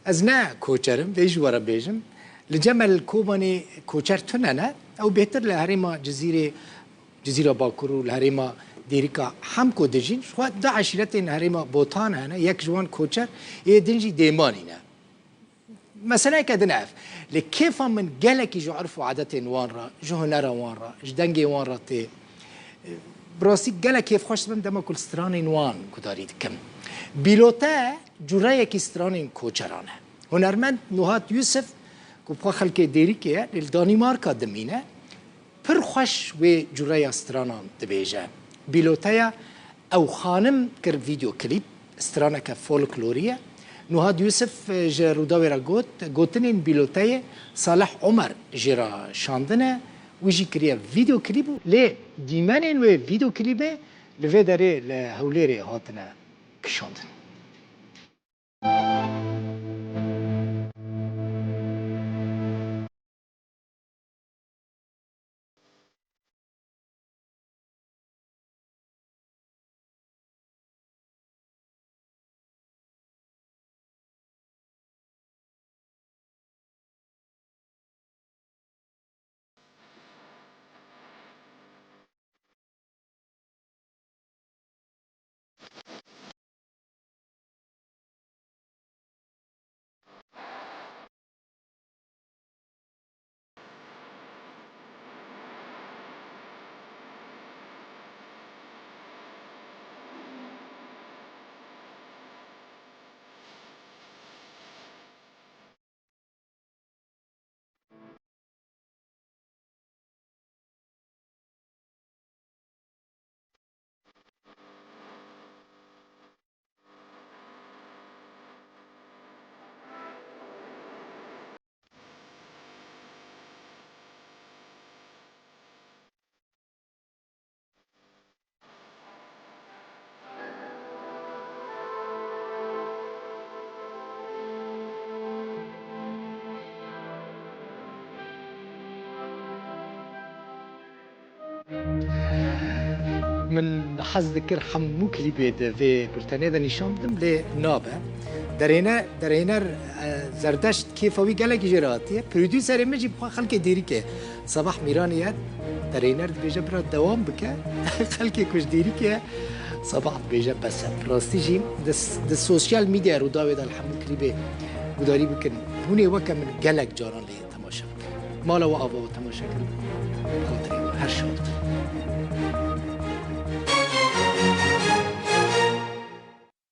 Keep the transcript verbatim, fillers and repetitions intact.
Ez ne koçer im, vê jî we re bêjim. Li Cemel Kobanê koçer tune ne. Ew bêhtir li herêma Cizîrê, Cizîra Bakur û li herêma Dêrika Hemko dijîn. Ji xwe du eşîretên herêma Botan hene, yek ji wan koçer, ê din jî dêmanî ne. Meseleyeke din ev. Lê kêfa min gelekî ji urf û adetên wan re, ji hunera wan re, ji dengê wan re tê. Bi rastî gelek kêfxweş dibim dema ku li stranên wan gudarî dikim. Bîlote cureyekî stranên koçeran e. Hunermend Nuhat Yusuf, ku bi xwe xelkê Dêrikê ye, lê li Danîmarka dimîne, pir xweş wê cureya stranan dibêje. Bîloteya Ew xanim kir vîdeo klîp, straneke folklorî ye. Nuhat Yusuf, e, ji Rûdawê re got, gotinên bîloteyê Salih Omer jê re şandine, wî jî kiriye vîdeo klîp û lê dîmenên wê vîdeo klîbê li vê derê li Hewlêrê hatine kişandin. Min hez dikir hemû klîbê di vê bultenê de nîşan bidim, lê nabe. Derêne-, derêner, e, Zerdeşt kêfa wî gelekî jê re hatiye. Prodûserê min jî bi xwe xelkê Dêrikê. Sabah Mîranê ye, derêner dibêje, bira dewam bike. Xelkê ku ji Dêrikê ye, Sabah dibêje, bes e. Bi rastî jî di s-, di sosyal medya Rûdawê de li hemû klîbê gudarî bikin. Hûn ê weke min gelek caran lê temaşe bikin. Mala we ava we temaşe kirin. Xatirê we her şad.